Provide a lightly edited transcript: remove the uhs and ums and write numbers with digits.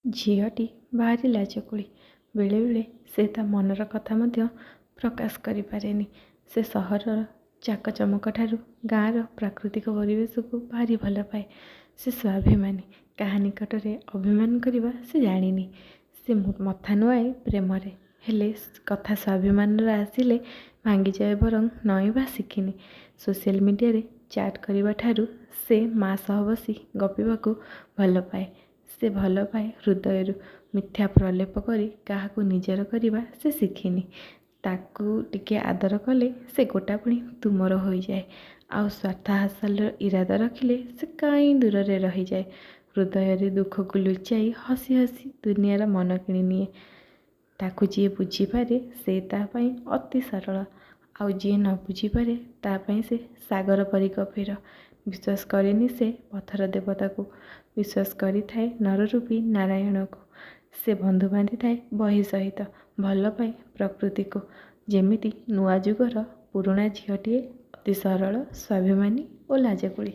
ଝିଅଟି ଭାରି ଲାଜକୁଳୀ। ବେଳେବେଳେ ସେ ତା ମନର କଥା ମଧ୍ୟ ପ୍ରକାଶ କରିପାରେନି। ସେ ସହରର ଚାକଚମକଠାରୁ ଗାଁର ପ୍ରାକୃତିକ ପରିବେଶକୁ ଭାରି ଭଲପାଏ। ସେ ସ୍ୱାଭିମାନୀ। କାହା ନିକଟରେ ଅଭିମାନ କରିବା ସେ ଜାଣିନି। ସେ ମଥା ନୁଆଁଏ ପ୍ରେମରେ, ହେଲେ କଥା ସ୍ୱାଭିମାନର ଆସିଲେ ଭାଙ୍ଗିଯାଏ ବରଂ ନଇଁବା ଶିଖିନି। ସୋସିଆଲ ମିଡ଼ିଆରେ ଚାଟ୍ କରିବା ଠାରୁ ସେ ମା ସହ ବସି ଗପିବାକୁ ଭଲପାଏ। ସେ ଭଲପାଏ ହୃଦୟରୁ। ମିଥ୍ୟା ପ୍ରଲେପ କରି କାହାକୁ ନିଜର କରିବା ସେ ଶିଖିନି। ତାକୁ ଟିକେ ଆଦର କଲେ ସେ ଗୋଟାପଣେ ତୁମର ହୋଇଯାଏ। ଆଉ ସ୍ୱାର୍ଥ ହାସଲର ଇରାଦା ରଖିଲେ ସେ କାହିଁ ଦୂରରେ ରହିଯାଏ। ହୃଦୟରେ ଦୁଃଖକୁ ଲୁଚାଇ ହସି ହସି ଦୁନିଆର ମନ କିଣିନିଏ। ତାକୁ ଯିଏ ବୁଝିପାରେ ସେ ତା ପାଇଁ ଅତି ସରଳ, ଆଉ ଯିଏ ନ ବୁଝିପାରେ ତା ପାଇଁ ସେ ସାଗର ପରି ଗଭୀର। ବିଶ୍ୱାସ କରେନି ସେ ପଥର ଦେବତାକୁ, ବିଶ୍ୱାସ କରିଥାଏ ନରରୂପୀ ନାରାୟଣକୁ। ସେ ବନ୍ଧୁ ବାନ୍ଧିଥାଏ ବହି ସହିତ, ଭଲପାଏ ପ୍ରକୃତିକୁ। ଯେମିତି ନୂଆ ଯୁଗର ପୁରୁଣା ଝିଅଟିଏ ଅତି ସରଳ, ସ୍ୱାଭିମାନୀ ଓ ଲାଜକୁଳୀ।